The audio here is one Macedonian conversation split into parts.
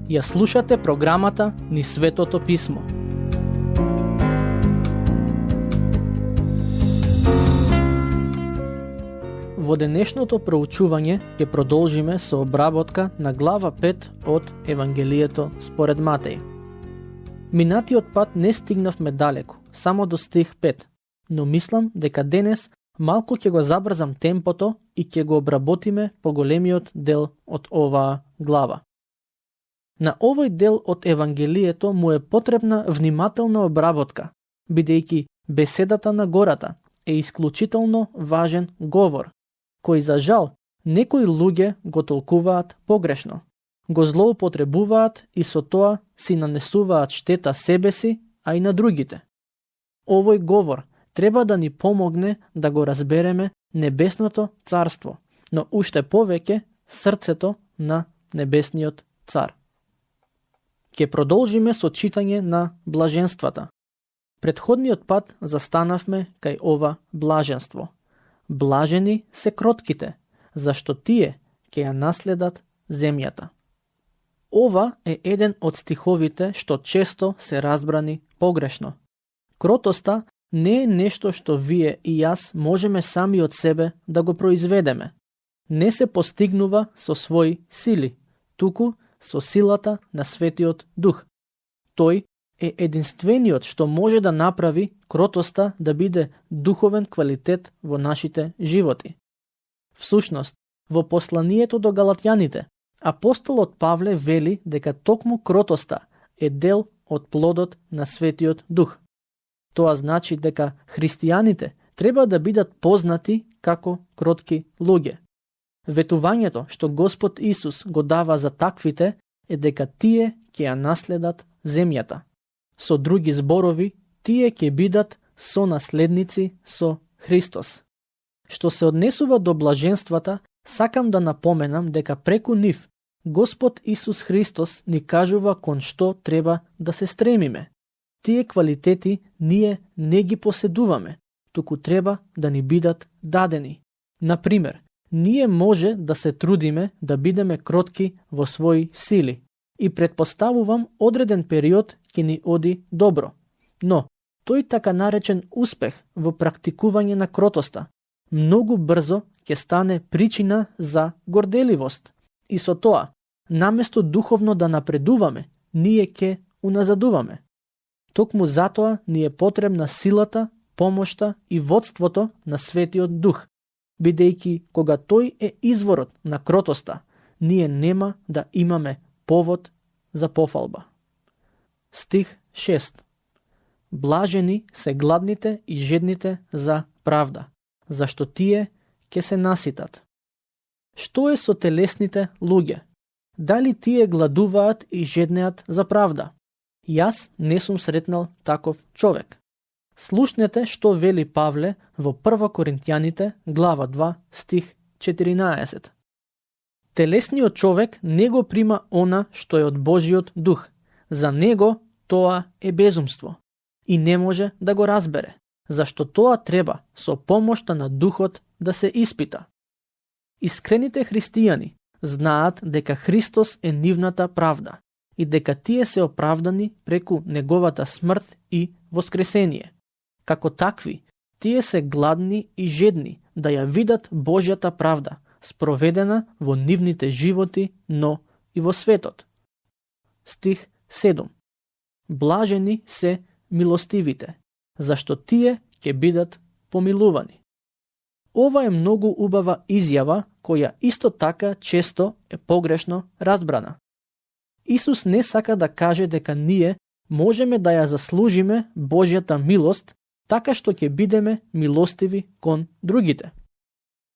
Ја слушате програмата Низ Светото Писмо. Во денешното проучување ќе продолжиме со обработка на глава 5 од Евангелието според Матеј. Минатиот пат не стигнавме далеку, само до стих 5, но мислам дека денес малку ќе го забрзам темпото и ќе го обработиме по големиот дел од оваа глава. На овој дел од Евангелието му е потребна внимателна обработка, бидејќи беседата на гората е исклучително важен говор, кој за жал некои луѓе го толкуваат погрешно, го злоупотребуваат и со тоа си нанесуваат штета себе си, а и на другите. Овој говор треба да ни помогне да го разбереме небесното царство, но уште повеќе срцето на небесниот цар. Ќе продолжиме со читање на блаженствата. Предходниот пат застанавме кај ова блаженство. Блажени се кротките, зашто тие ќе ја наследат земјата. Ова е еден од стиховите што често се разбрани погрешно. Кротоста не е нешто што вие и јас можеме сами од себе да го произведеме. Не се постигнува со своји сили, туку со силата на Светиот Дух. Тој е единствениот што може да направи кротоста да биде духовен квалитет во нашите животи. Всушност, во посланието до галатјаните, апостолот Павле вели дека токму кротоста е дел од плодот на Светиот Дух. Тоа значи дека христијаните треба да бидат познати како кротки луѓе. Ветувањето што Господ Исус го дава за таквите е дека тие ќе ја наследат земјата. Со други зборови, тие ќе бидат сонаследници со Христос. Што се однесува до блаженствата, сакам да напоменам дека преку нив Господ Исус Христос ни кажува кон што треба да се стремиме. Тие квалитети ние не ги поседуваме, туку треба да ни бидат дадени. Например, ние може да се трудиме да бидеме кротки во своји сили и предпоставувам одреден период ќе ни оди добро. Но, тој така наречен успех во практикување на кротоста многу брзо ќе стане причина за горделивост. И со тоа, наместо духовно да напредуваме, ние ќе уназадуваме. Токму затоа ни е потребна силата, помошта и водството на Светиот Дух, бидејќи кога тој е изворот на кротоста, ние нема да имаме повод за пофалба. Стих 6. Блажени се гладните и жедните за правда, зашто тие ќе се наситат. Што е со телесните луѓе? Дали тие гладуваат и жеднеат за правда? Јас не сум сретнал таков човек. Слушнете што вели Павле во 1 Коринтјаните, глава 2, стих 14. Телесниот човек не го прима она што е од Божиот Дух. За него тоа е безумство и не може да го разбере, зашто тоа треба со помошта на Духот да се испита. Искрените христијани знаат дека Христос е нивната правда и дека тие се оправдани преку неговата смрт и воскресение. Како такви, тие се гладни и жедни да ја видат Божјата правда, спроведена во нивните животи, но и во светот. Стих 7. Блажени се милостивите, зашто тие ќе бидат помилувани. Ова е многу убава изјава, која исто така често е погрешно разбрана. Исус не сака да каже дека ние можеме да ја заслужиме Божјата милост, така што ќе бидеме милостиви кон другите.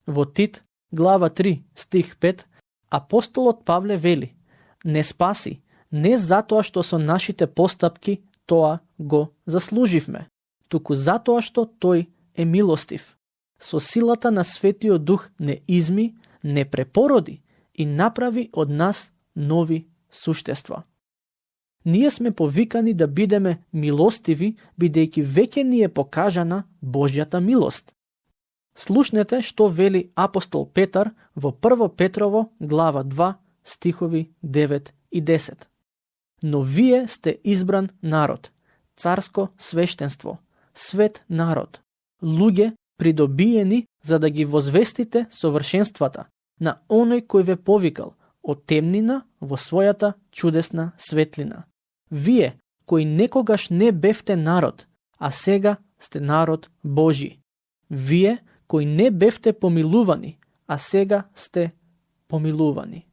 Во Тит, глава 3, стих 5, апостолот Павле вели: не спаси, не затоа што со нашите постапки тоа го заслуживме, туку затоа што тој е милостив. Со силата на Светиот Дух не изми, не препороди и направи од нас нови суштества. Ние сме повикани да бидеме милостиви, бидејќи веќе ни е покажана Божјата милост. Слушнете што вели апостол Петар во 1 Петрово, глава 2, стихови 9 и 10. но вие сте избран народ, царско свештенство, свет народ, луѓе придобиени за да ги возвестите совршенствата на оној кој ве повикал од темнина во својата чудесна светлина. Вие, кои некогаш не бевте народ, а сега сте народ Божи. Вие, кои не бевте помилувани, а сега сте помилувани.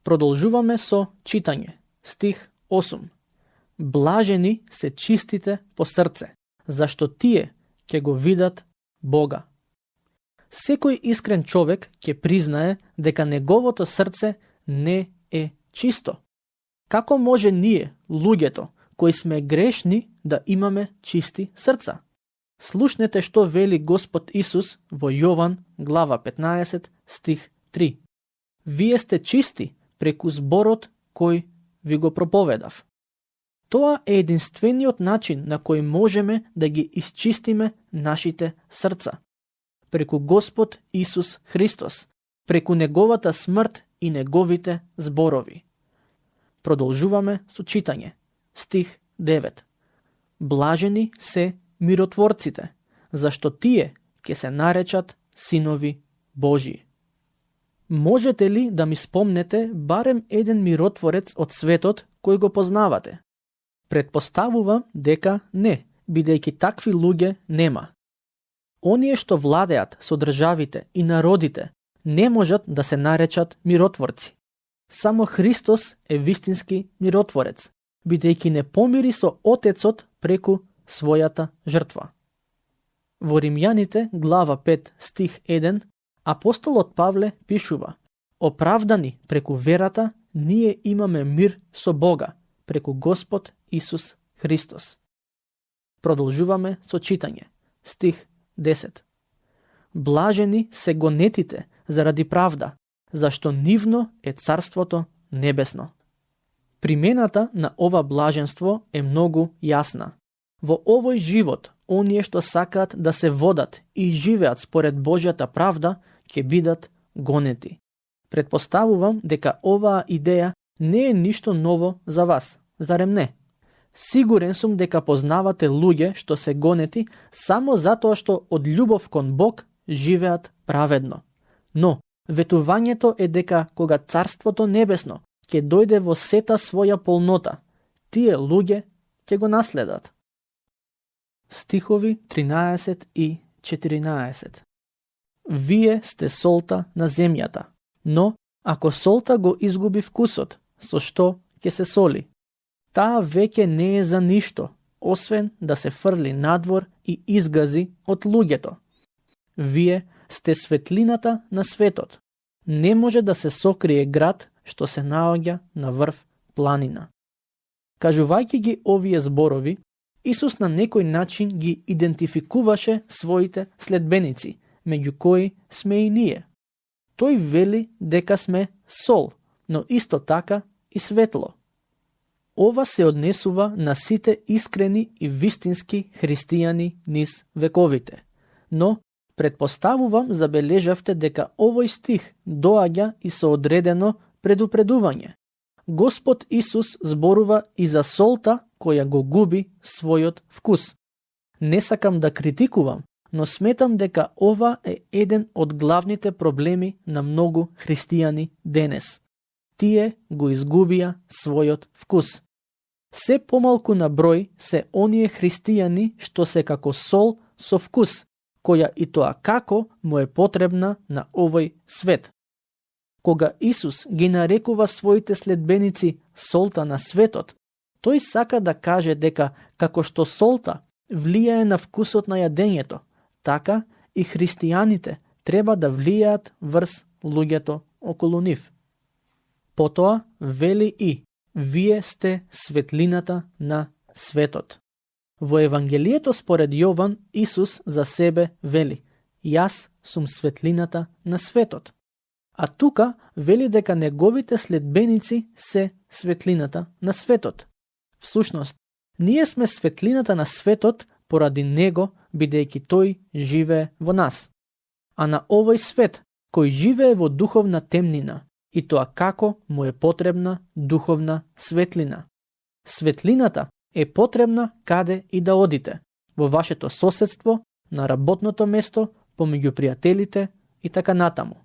Продолжуваме со читање. Стих 8. Блажени се чистите по срце, зашто тие ќе го видат Бога. Секој искрен човек ќе признае дека неговото срце не е чисто. Како може ние, луѓето, кои сме грешни, да имаме чисти срца? Слушнете што вели Господ Исус во Јован, глава 15, стих 3. Вие сте чисти преку зборот кој ви го проповедав. Тоа е единствениот начин на кој можеме да ги исчистиме нашите срца. Преку Господ Исус Христос, преку Неговата смрт и Неговите зборови. Продолжуваме со читање. Стих 9. Блажени се миротворците, зашто тие ќе се наречат синови Божии. Можете ли да ми спомнете барем еден миротворец од светот кој го познавате? Предпоставувам дека не, бидејќи такви луѓе нема. Оние што владеат со државите и народите не можат да се наречат миротворци. Само Христос е вистински миротворец, бидејќи не помири со Отецот преку својата жртва. Во Римјаните, глава 5, стих 1, апостолот Павле пишува: оправдани преку верата, ние имаме мир со Бога, преку Господ Исус Христос. Продолжуваме со читање. Стих 10. Блажени се гонетите заради правда, зашто нивно е Царството Небесно. Примената на ова блаженство е многу јасна. Во овој живот, оние што сакаат да се водат и живеат според Божјата правда, ќе бидат гонети. Предпоставувам дека оваа идеја не е ништо ново за вас, зарем не? Сигурен сум дека познавате луѓе што се гонети само затоа што од љубов кон Бог живеат праведно. Но ветувањето е дека кога Царството Небесно ќе дојде во сета своја полнота, тие луѓе ќе го наследат. Стихови 13 и 14. Вие сте солта на земјата, но ако солта го изгуби вкусот, со што ќе се соли? Таа веќе не е за ништо, освен да се фрли надвор и изгази од луѓето. Вие сте светлината на светот. Не може да се сокрие град што се наоѓа на врв планина. Кажувајќи ги овие зборови, Исус на некој начин ги идентификуваше своите следбеници, меѓу кои сме и ние. Тој вели дека сме сол, но исто така и светло. Ова се однесува на сите искрени и вистински христијани низ вековите. Но предпоставувам забележавте дека овој стих доаѓа и со одредено предупредување. Господ Исус зборува и за солта која го губи својот вкус. Не сакам да критикувам, но сметам дека ова е еден од главните проблеми на многу христијани денес. Тие го изгубија својот вкус. Се помалку на број се оние христијани што се како сол со вкус, која и тоа како му е потребна на овој свет. Кога Исус ги нарекува своите следбеници солта на светот, тој сака да каже дека како што солта влијае на вкусот на јадењето, така и христијаните треба да влијаат врз луѓето околу нив. Потоа вели и: вие сте светлината на светот. Во Евангелието според Јован, Исус за себе вели: јас сум светлината на светот. А тука вели дека неговите следбеници се светлината на светот. Всушност, ние сме светлината на светот поради него, бидејќи тој живее во нас. А на овој свет, кој живее во духовна темнина и тоа како му е потребна духовна светлина. Светлината е потребна каде и да одите, во вашето соседство, на работното место, помеѓу пријателите и така натаму.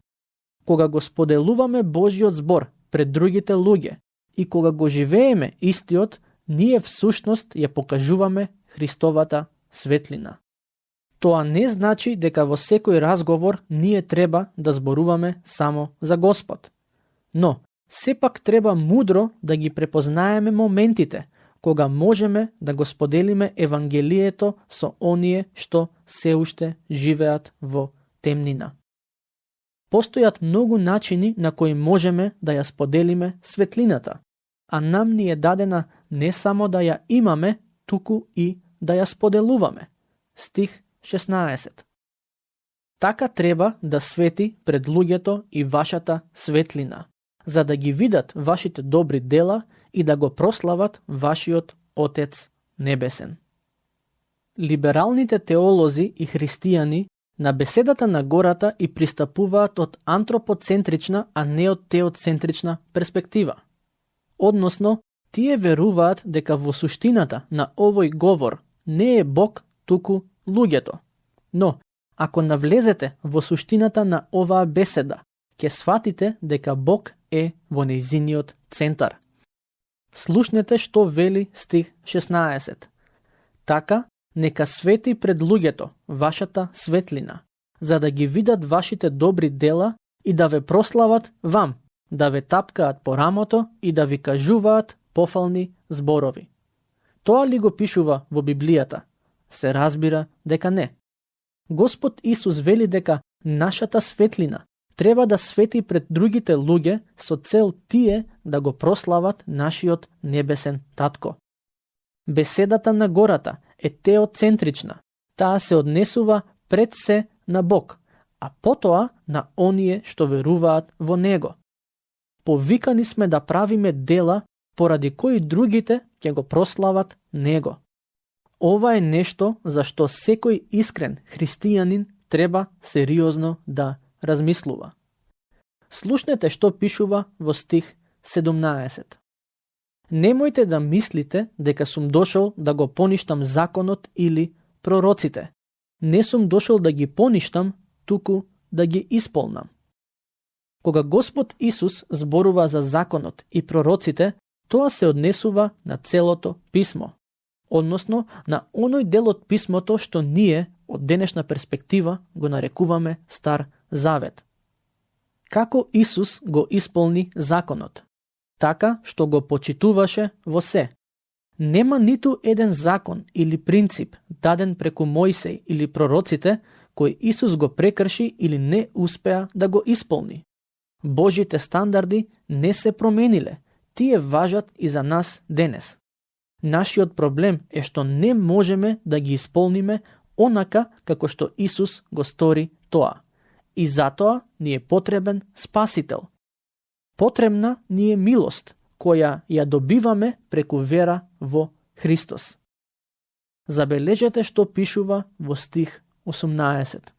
Кога го споделуваме Божиот збор пред другите луѓе и кога го живееме истиот, ние всушност ја покажуваме Христовата светлина. Тоа не значи дека во секој разговор ние треба да зборуваме само за Господ. Но, сепак треба мудро да ги препознаеме моментите кога можеме да го споделиме Евангелието со оние што се уште живеат во темнина. Постојат многу начини на кои можеме да ја споделиме светлината, а нам ни е дадена не само да ја имаме, туку и да ја споделуваме. Стих 16. Така треба да свети пред луѓето и вашата светлина, за да ги видат вашите добри дела и да го прослават вашиот Отец Небесен. Либералните теолози и христијани на беседата на гората и пристапуваат од антропоцентрична, а не од теоцентрична перспектива. Односно, тие веруваат дека во суштината на овој говор не е Бог, туку луѓето. Но, ако навлезете во суштината на оваа беседа, ќе сватите дека Бог е во нејзиниот центар. Слушнете што вели стих 16. Така, нека свети пред луѓето вашата светлина, за да ги видат вашите добри дела и да ве прослават вам, да ве тапкаат по рамото и да ви кажуваат пофални зборови. Тоа ли го пишува во Библијата? Се разбира дека не. Господ Исус вели дека нашата светлина треба да свети пред другите луѓе со цел тие да го прослават нашиот небесен татко. Беседата на гората е теоцентрична. Таа се однесува пред се на Бог, а потоа на оние што веруваат во Него. Повикани сме да правиме дела поради кои другите ќе го прослават Него. Ова е нешто за што секој искрен христијанин треба сериозно да размислува. Слушнете што пишува во стих 17. Немојте да мислите дека сум дошол да го поништам законот или пророците. Не сум дошол да ги поништам, туку да ги исполнам. Кога Господ Исус зборува за законот и пророците, тоа се однесува на целото писмо, односно на оној дел од писмото што ние, од денешна перспектива, го нарекуваме Стар Завет. Како Исус го исполни законот? Така што го почитуваше во се. Нема ниту еден закон или принцип даден преку Мојсей или пророците кој Исус го прекрши или не успеа да го исполни. Божите стандарди не се промениле, тие важат и за нас денес. Нашиот проблем е што не можеме да ги исполниме онака како што Исус го стори тоа. И затоа ни е потребен Спасител. Потребна ни е милост, која ја добиваме преку вера во Христос. Забележете што пишува во стих 18.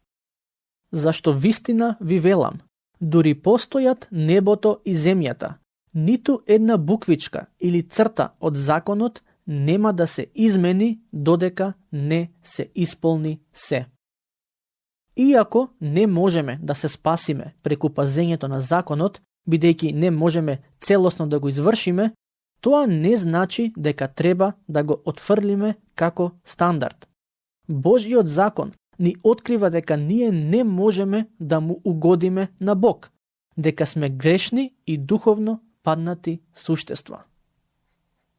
Зашто вистина ви велам, дури постојат небото и земјата, ниту една буквичка или црта од законот нема да се измени додека не се исполни се. Иако не можеме да се спасиме преку пазењето на законот, бидејќи не можеме целосно да го извршиме, тоа не значи дека треба да го отфрлиме како стандард. Божјиот закон ни открива дека ние не можеме да му угодиме на Бог, дека сме грешни и духовно паднати суштества.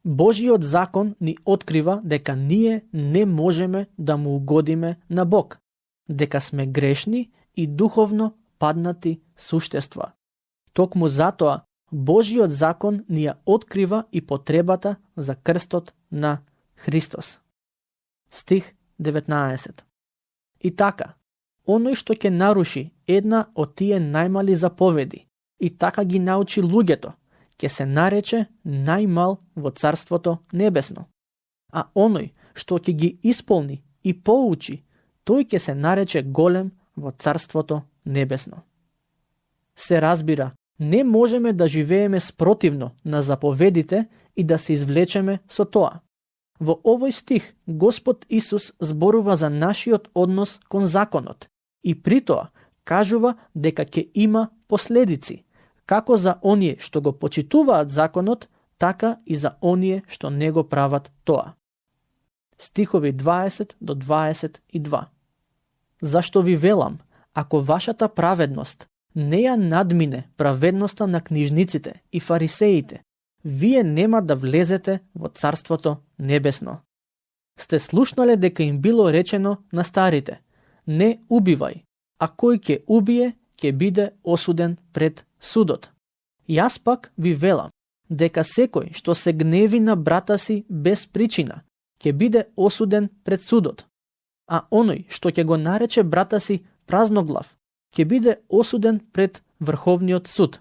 Божјиот закон ни открива дека ние не можеме да му угодиме на Бог, дека сме грешни и духовно паднати суштества. Токму затоа, Божјиот закон ни ја открива и потребата за крстот на Христос. Стих 19. И така, оној што ќе наруши една од тие најмали заповеди и така ги научи луѓето, ќе се нарече најмал во Царството Небесно. А оној што ќе ги исполни и поучи, тој ќе се нарече голем во Царството Небесно. Се разбира, Не можеме да живееме спротивно на заповедите и да се извлечеме со тоа. Во овој стих Господ Исус зборува за нашиот однос кон законот и при тоа кажува дека ќе има последици, како за оние што го почитуваат законот, така и за оние што не го прават тоа. Стихови 20 до 22. Зашто ви велам, ако вашата праведност не ја надмине праведноста на книжниците и фарисеите, вие нема да влезете во Царството Небесно. Сте слушнале дека им било речено на старите: не убивај, а кој ќе убие, ќе биде осуден пред судот. Јас пак ви велам, дека секој што се гневи на брата си без причина, ќе биде осуден пред судот. А оној што ќе го нарече брата си празноглав, ќе биде осуден пред Врховниот суд.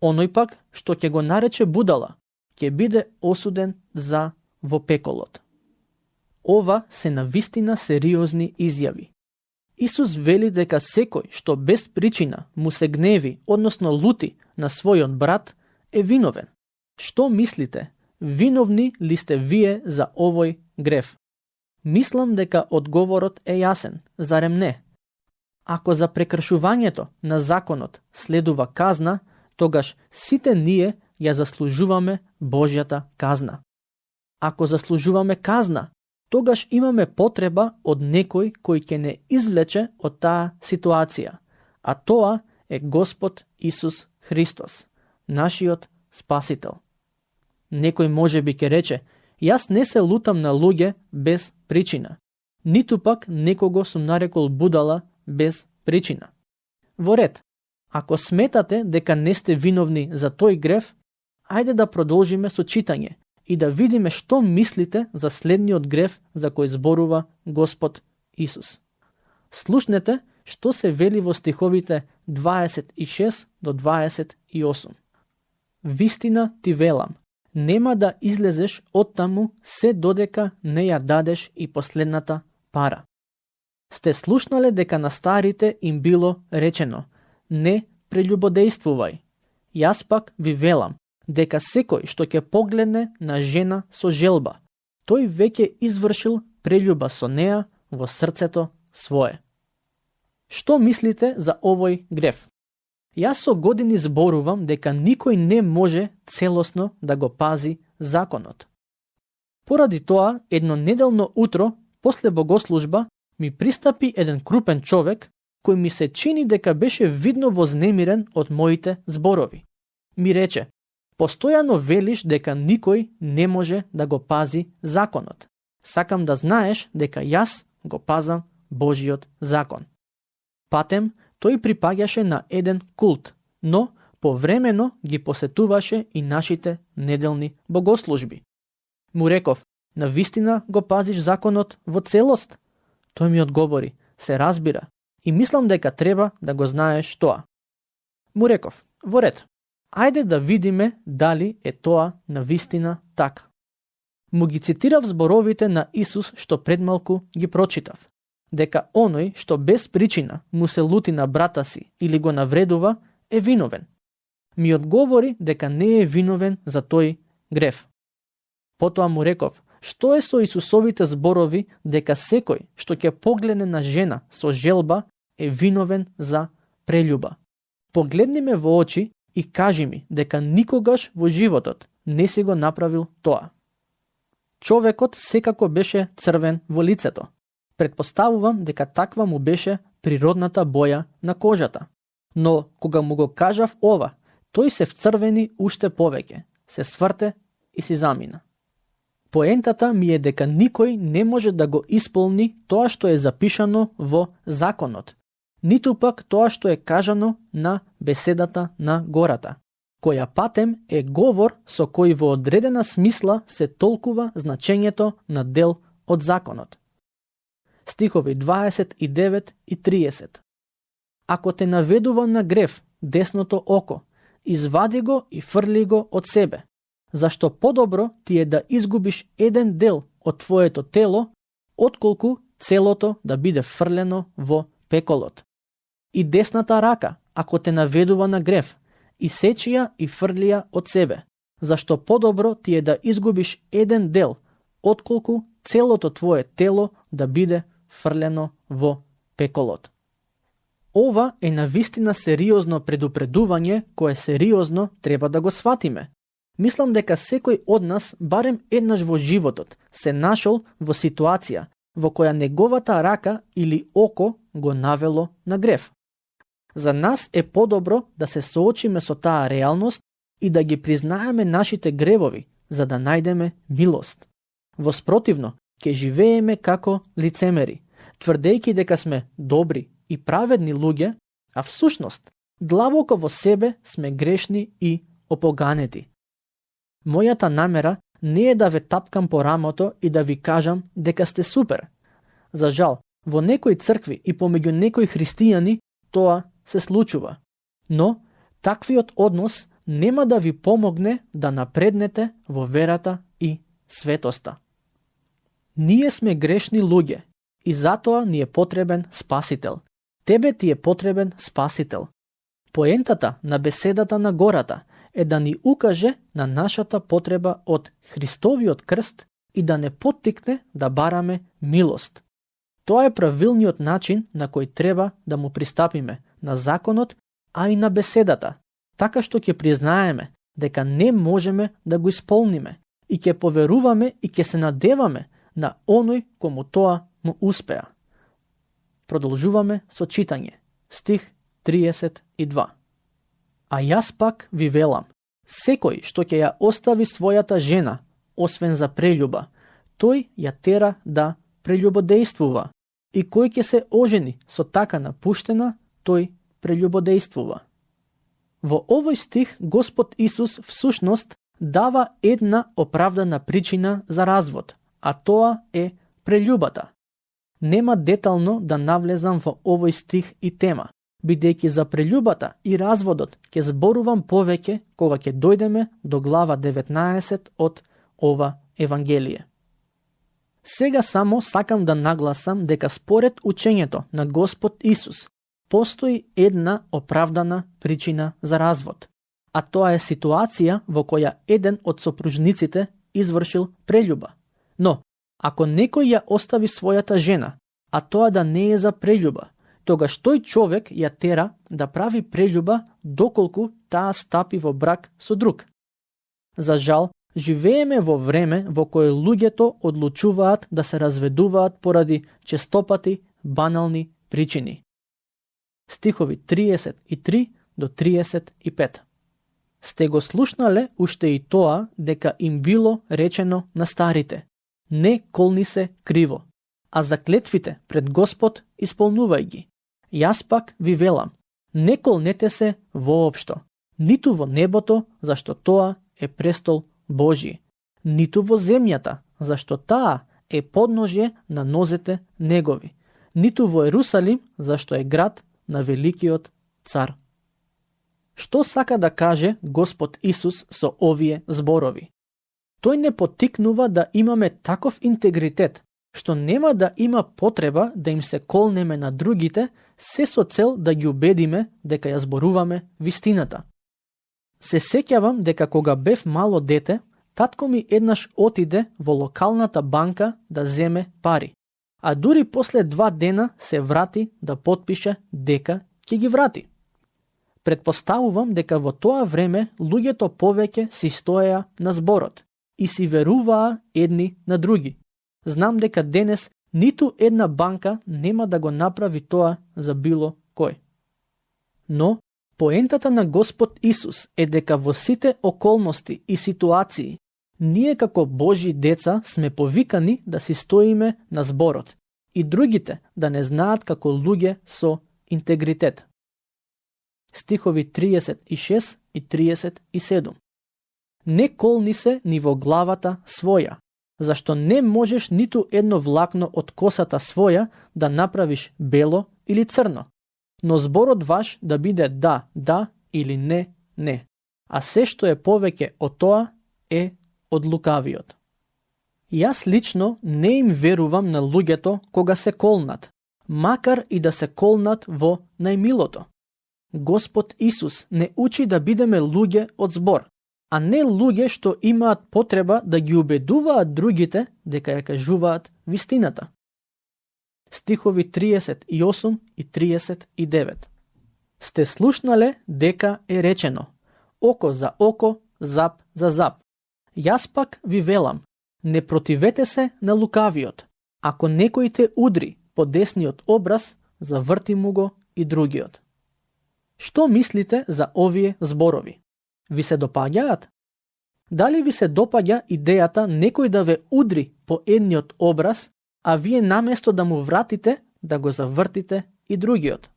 Оној пак што ќе го нарече будала, ќе биде осуден за во пеколот. Ова се навистина сериозни изјави. Исус вели дека секој што без причина му се гневи, односно лути на својот брат, е виновен. Што мислите? Виновни ли сте вие за овој грев? Мислам дека одговорот е јасен, зарем не? Ако за прекршувањето на законот следува казна, тогаш сите ние ја заслужуваме Божјата казна. Ако заслужуваме казна, тогаш имаме потреба од некој кој ќе не извлече од таа ситуација, а тоа е Господ Исус Христос, нашиот Спасител. Некој можеби ќе рече: јас не се лутам на луѓе без причина, ниту пак некого сум нарекол будала без причина. Во ред, ако сметате дека не сте виновни за тој грев, ајде да продолжиме со читање и да видиме што мислите за следниот грев за кој зборува Господ Исус. Слушнете што се вели во стиховите 26 до 28. Вистина ти велам, нема да излезеш оттаму се додека не ја дадеш и последната пара. Сте слушнале дека на старите им било речено: не прељубодејствувај. Јас пак ви велам дека секој што ќе погледне на жена со желба, тој веќе извршил прељуба со неа во срцето свое. Што мислите за овој грев? Јас со години зборувам дека никој не може целосно да го пази законот. Поради тоа, едно неделно утро, после богослужба, ми пристапи еден крупен човек, кој ми се чини дека беше видно вознемирен од моите зборови. Ми рече: постојано велиш дека никој не може да го пази законот. Сакам да знаеш дека јас го пазам Божиот закон. Патем, тој припаѓаше на еден култ, но повремено ги посетуваше и нашите неделни богослужби. Му реков: навистина го пазиш законот во целост? Тој ми одговори: се разбира, и мислам дека треба да го знаеш тоа. Му реков: во ред, ајде да видиме дали е тоа навистина така. Му ги цитирав зборовите на Исус што предмалку ги прочитав, дека оној што без причина му се лути на брата си или го навредува е виновен. Ми одговори дека не е виновен за тој грев. Потоа му реков: што е со Исусовите зборови дека секој што ќе погледне на жена со желба е виновен за прељуба? Погледни ме во очи и кажи ми дека никогаш во животот не си го направил тоа. Човекот секако беше црвен во лицето. Предпоставувам дека таква му беше природната боја на кожата. Но кога му го кажав ова, тој се вцрвени уште повеќе, се сврте и си замина. Поентата ми е дека никој не може да го исполни тоа што е запишано во законот, ниту пак тоа што е кажано на беседата на гората, која патем е говор со кој во одредена смисла се толкува значењето на дел од законот. Стихови 29 и 30. Ако те наведува на грев десното око, извади го и фрли го од себе, зашто подобро ти е да изгубиш еден дел од твоето тело, отколку целото да биде фрлено во пеколот. И десната рака, ако те наведува на грев, и сечија и фрлија од себе, зашто подобро ти е да изгубиш еден дел, отколку целото твое тело да биде фрлено во пеколот. Ова е навистина сериозно предупредување кое сериозно треба да го сватиме. Мислам дека секој од нас барем еднаш во животот се нашол во ситуација во која неговата рака или око го навело на грев. За нас е подобро да се соочиме со таа реалност и да ги признаеме нашите гревови, за да најдеме милост. Во спротивно, ќе живееме како лицемери, тврдејќи дека сме добри и праведни луѓе, а всушност, длабоко во себе сме грешни и опоганети. Мојата намера не е да ве тапкам по рамото и да ви кажам дека сте супер. За жал, во некои цркви и помеѓу некои христијани тоа се случува. Но, таквиот однос нема да ви помогне да напреднете во верата и светоста. Ние сме грешни луѓе и затоа ни е потребен спасител. Тебе ти е потребен спасител. Поентата на беседата на гората е да ни укаже на нашата потреба од Христовиот крст и да не поттикне да бараме милост. Тоа е правилниот начин на кој треба да му пристапиме на законот, а и на беседата, така што ќе признаеме дека не можеме да го исполниме и ќе поверуваме и ќе се надеваме на оној кому тоа му успеа. Продолжуваме со читање. Стих 32. А јас пак ви велам, секој што ќе ја остави својата жена, освен за прелюба, тој ја тера да прелюбодејствува, и кој ќе се ожени со така напуштена, тој прелюбодејствува. Во овој стих Господ Исус всушност дава една оправдана причина за развод, а тоа е прелюбата. Нема детално да навлезам во овој стих и тема, бидејќи за прелюбата и разводот ќе зборувам повеќе кога ќе дојдеме до глава 19 од ова Евангелие. Сега само сакам да нагласам дека според учењето на Господ Исус постои една оправдана причина за развод, а тоа е ситуација во која еден од сопружниците извршил прелюба. Но, ако некој ја остави својата жена, а тоа да не е за прелюба, тогаш тој човек ја тера да прави прелюба доколку таа стапи во брак со друг. За жал, живееме во време во кое луѓето одлучуваат да се разведуваат поради честопати банални причини. Стихови 33 до 35. Сте го слушнале уште и тоа дека им било речено на старите: не колни се криво, а заклетвите пред Господ исполнувај ги. Јас пак ви велам, не колнете се воопшто, ниту во небото, зашто тоа е престол Божи, ниту во земјата, зашто таа е подножје на нозете негови, ниту во Ерусалим, зашто е град на великиот цар. Што сака да каже Господ Исус со овие зборови? Тој не поттикнува да имаме таков интегритет, што нема да има потреба да им се колнеме на другите, се со цел да ги убедиме дека ја зборуваме вистината. Се сеќавам дека кога бев мало дете, татко ми еднаш отиде во локалната банка да земе пари, а дури после 2 дена се врати да потпише дека ќе ги врати. Предпоставувам дека во тоа време луѓето повеќе си стоеа на зборот и си веруваа едни на други. Знам дека денес ниту една банка нема да го направи тоа за било кој. Но, поентата на Господ Исус е дека во сите околности и ситуации, ние како Божји деца сме повикани да си стоиме на зборот и другите да не знаат како луѓе со интегритет. Стихови 36 и 37. Не колни се ни во главата своја, зашто не можеш ниту едно влакно од косата своја да направиш бело или црно, но зборот ваш да биде да, да или не, не, а се што е повеќе од тоа е од лукавиот. Јас лично не им верувам на луѓето кога се колнат, макар и да се колнат во најмилото. Господ Исус не учи да бидеме луѓе од збор, а не луѓе што имаат потреба да ги убедуваат другите дека ја кажуваат вистината. Стихови 38 и 39. Сте слушнале дека е речено: око за око, зап за зап. Јас пак ви велам, не противете се на лукавиот. Ако некој те удри по десниот образ, заврти му го и другиот. Што мислите за овие зборови? Ви се допаѓаат? Дали ви се допаѓа идејата некој да ве удри по едниот образ, а вие наместо да му вратите, да го завртите и другиот?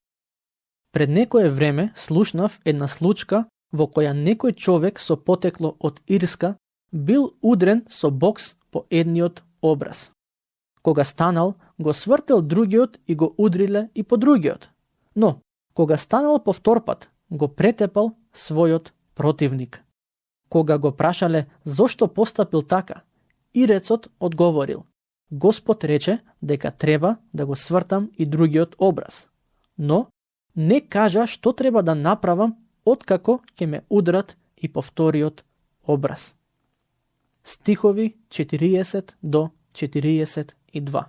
Пред некое време слушнав една случка во која некој човек со потекло од Ирска бил удрен со бокс по едниот образ. Кога станал, го свртел другиот и го удриле и по другиот. Но, кога станал повторпат, го претепал својот противник. Кога го прашале зошто постапил така, Ирецот одговорил: Господ рече дека треба да го свртам и другиот образ. Но, не кажа што треба да направам откако ќе ме удрат и по вториот образ. Стихови 40 до 42.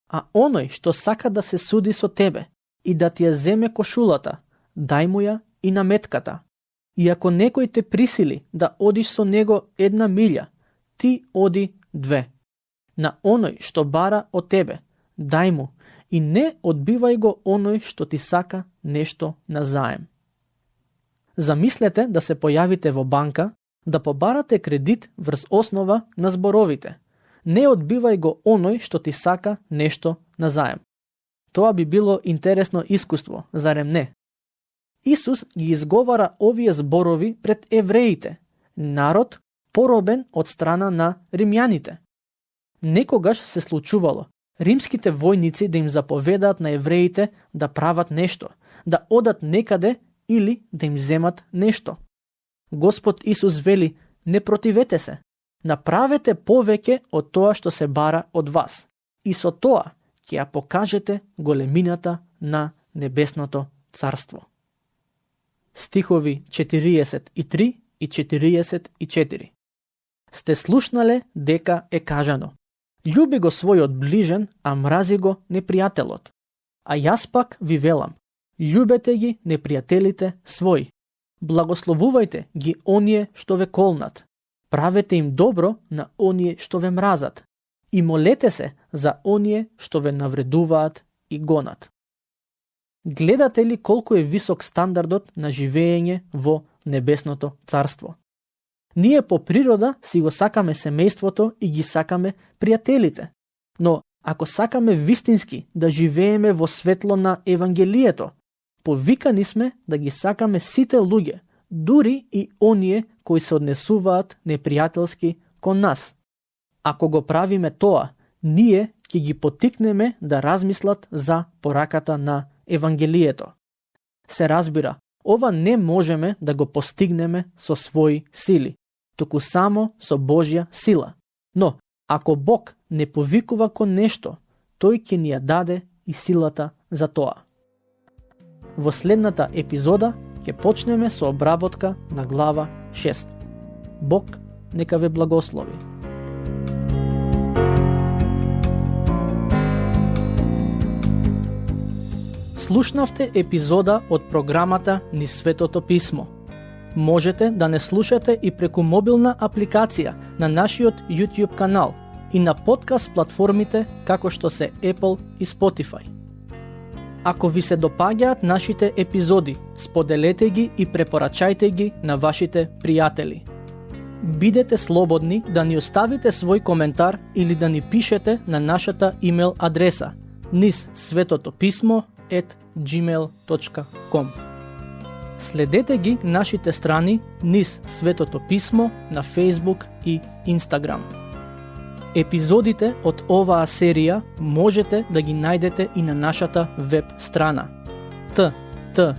А оној што сака да се суди со тебе и да ти ја земе кошулата, дај му ја и наметката. И ако некој те присили да одиш со него 1 милја, ти оди 2. На оној што бара од тебе, дај му и не одбивај го оној што ти сака нешто на заем. Замислете да се појавите во банка, да побарате кредит врз основа на зборовите. Не одбивај го оној што ти сака нешто на заем. Тоа би било интересно искуство, зарем не? Исус ги изговара овие зборови пред евреите, народ поробен од страна на римјаните. Некогаш се случувало римските војници да им заповедаат на евреите да прават нешто, да одат некаде или да им земат нешто. Господ Исус вели: не противете се, направете повеќе од тоа што се бара од вас, и со тоа ќе ја покажете големината на небесното царство. Стихови 43 и 44. Сте слушнале дека е кажано: љуби го својот ближен, а мрази го непријателот. А јас пак ви велам: љубете ги непријателите своји. Благословувајте ги оние што ве колнат. Правете им добро на оние што ве мразат. И молете се за оние што ве навредуваат и гонат. Гледате ли колку е висок стандардот на живење во небесното царство? Ние по природа си го сакаме семејството и ги сакаме пријателите. Но ако сакаме вистински да живееме во светло на Евангелието, повикани сме да ги сакаме сите луѓе, дури и оние кои се однесуваат непријателски кон нас. Ако го правиме тоа, ние ќе ги поттикнеме да размислат за пораката на Евангелието. Се разбира, ова не можеме да го постигнеме со своји сили, туку само со Божја сила. Но, ако Бог не повикува кон нешто, тој ќе ни ја даде и силата за тоа. Во следната епизода ќе почнеме со обработка на глава 6. Бог нека ве благослови. Слушнавте епизода од програмата Низ Светото Писмо. Можете да не слушате и преку мобилна апликација на нашиот YouTube канал и на подкаст платформите како што се Apple и Spotify. Ако ви се допаѓаат нашите епизоди, споделете ги и препорачајте ги на вашите пријатели. Бидете слободни да ни оставите свој коментар или да ни пишете на нашата имейл адреса nizsvetotopисmo@gmail.com. Следете ги нашите страни Низ Светото Писмо на Facebook и Instagram. Епизодите од оваа серија можете да ги најдете и на нашата веб страна ttb.twr.org.